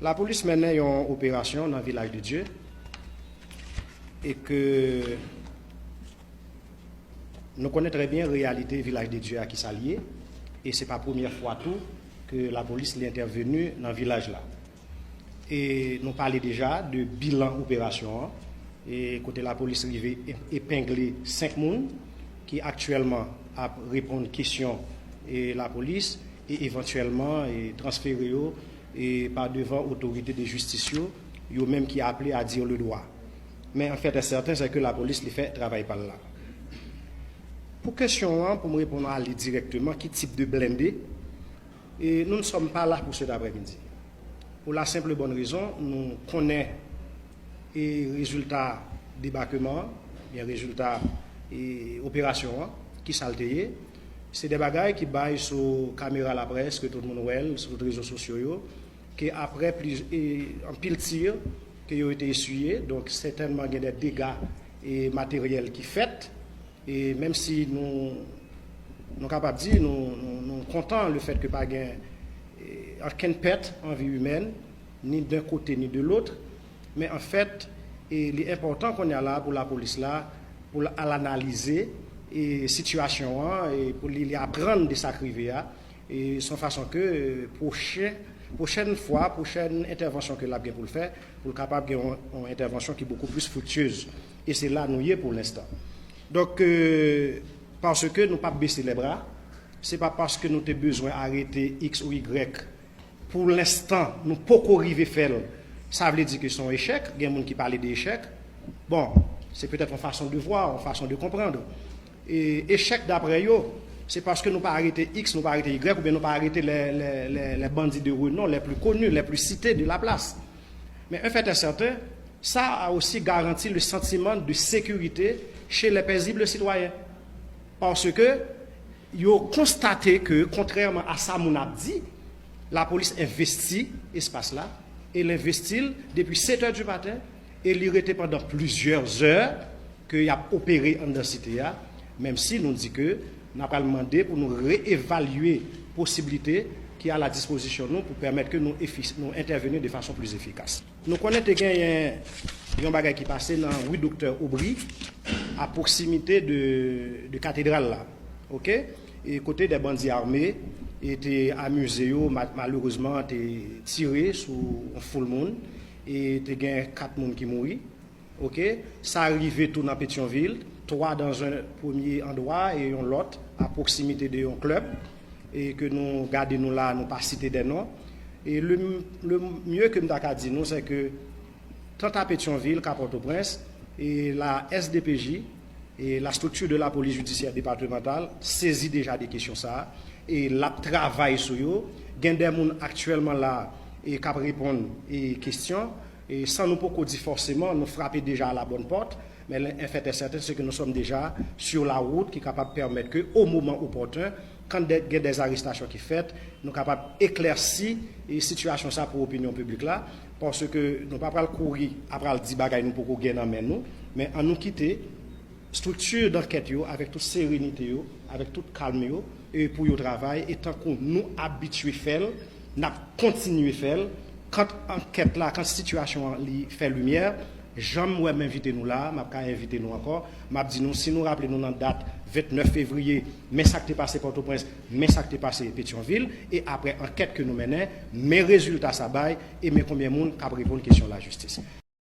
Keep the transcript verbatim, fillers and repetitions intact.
Lapolis mennen yon operasyon nan Vilaj de Dye e ke nou konnen trè byen reyalite Vilaj de Dye a ki sa l ye, e se pa premyè fwa tou ke lapolis li entèveni nan vilaj la. E nou pale deja de bilan operasyon an, e kote lapolis rive epengle senk moun ki aktyèlman ap reponn kesyon e lapolis e evantyèlman e transfere yo e pa devan otorite de jistis yo, yo menm ki aple a dire le droit. Men an fèt e sèten se ke lapolis li fè travay pa l la. Pou kesyon an, pou m reponn a li dirèkteman, ki tip de blende, e nous ne sommes pas là pour cet après-midi. Pou la senp bòn rezon, nou konnen e rezilta debakman an, byen rezilta e operasyon an, ki sa l te ye. Se de bagay ki bay sou kamera laprès, ke tout moun wè l, sou tout rezo sosyo yo, ke apre pliz- e anpil tir ke yo te eswiye, donk sètènman gen de dega e materyèl ki fèt, e menm si nou, nou kapab di nou, nou, nou kontan le fèt ke pa gen e, okenn pèt an vi imèn, ni d'un kote ni de lòt, men an fèt, e, li enpòtan kounye a la pou lapolis la, pou l al analize e, sitiyasyon an, e pou li, li aprann de sa k rive a, e se yon fason ke e, pwochen, pwochèn fwa, pwochèn entèvansyon ke l ap gen pou l fè, pou l kapab gen yon, yon entèvansyon ki bokou plis friktyez. E se la nou ye pou lenstan. Donk, e, paske nou p ap bese lè bra, se pa paske nou te bezwen arete X ou Y. Pou lenstan, nou poko rive fè l. Sa vle di ke se yon echèk. Gen moun ki pale de echèk. Bon, se petèt yon fason de vwa, yon fason de konprann. E echèk daprè yo, se paske nou pa arete X, nou pa arete Y, oubyen nou pa arete les, les, les, les bandits de renom, les plus connus, les plus cités de la place. Men en fait et certain, sa a aussi garanti le sentiment de sécurité chez les paisibles citoyens. Paske yo konstate ke, kontrèman a sa moun ap di, lapolis envesti espas la, e l envesti l depi sèt è di maten, e li rete pandan plizyè zè ke y ap opere anndan site a, menm si nou di ke n ap pral mande pou nou reevalye posiblite ki a la dispozisyon nou pou pèmèt ke nou efi- nou entèveni de fason plis efikas. Nou konnen te genyen yon bagay ki pase nan ri Doktè Aubry, a pwoksimite de, de katedral la, oke? E kote de bandi ame e te amize yo, ma- malerezman, te tire sou yon foul moun, e te gen kat moun ki mouri, oke? Sa rive tou nan Petyonvil, twa dans un premier endroit e yon lòt a pwoksimite de yon klèb, e ke nou gade nou la, nou pa site de non. E le, le mieux ke m ta ka di nou, se ke tant à Petyonvil k'a Pòtoprens, e la S D P J, e la structure de la police judiciaire départementale sezi deja de kesyon sa a, e l ap travay sou yo. Gen de moun aktyèlman la, e k ap reponn e kesyon, e san nou poko di fòseman, nou frape deja a la bòn pòt, men en fait et certain, se ke nou sòm deja sur la route ki kapab pèmèt ke, au moment opportun, kan de- gen de arestasyon ki fèt, nou kapab eklèsi e sitiyasyon sa pou opinyon piblik la, paske nou pa pral kouri a pral di bagay nou poko gen nan men nou, men an nou kite estrikti dankèt yo, avèk tout serenite yo, avèk tout kalm yo, e pou yo travay, e tankou nou abitye fè l, n ap kontinye fè l. Kant ankèt la, kant sitiyasyon an li fè limyè, jan m wè m envite nou la, m ap ka envite nou ankò, m ap di nou, si nou raple nou nan dat vennèf fevriye, men sa k te pase Pòtoprens, men sa k te pase Petyonvil, e apre ankèt ke nou mennen, men rezilta sa bay, e men konbyen moun k ap reponn kesyon lajistis.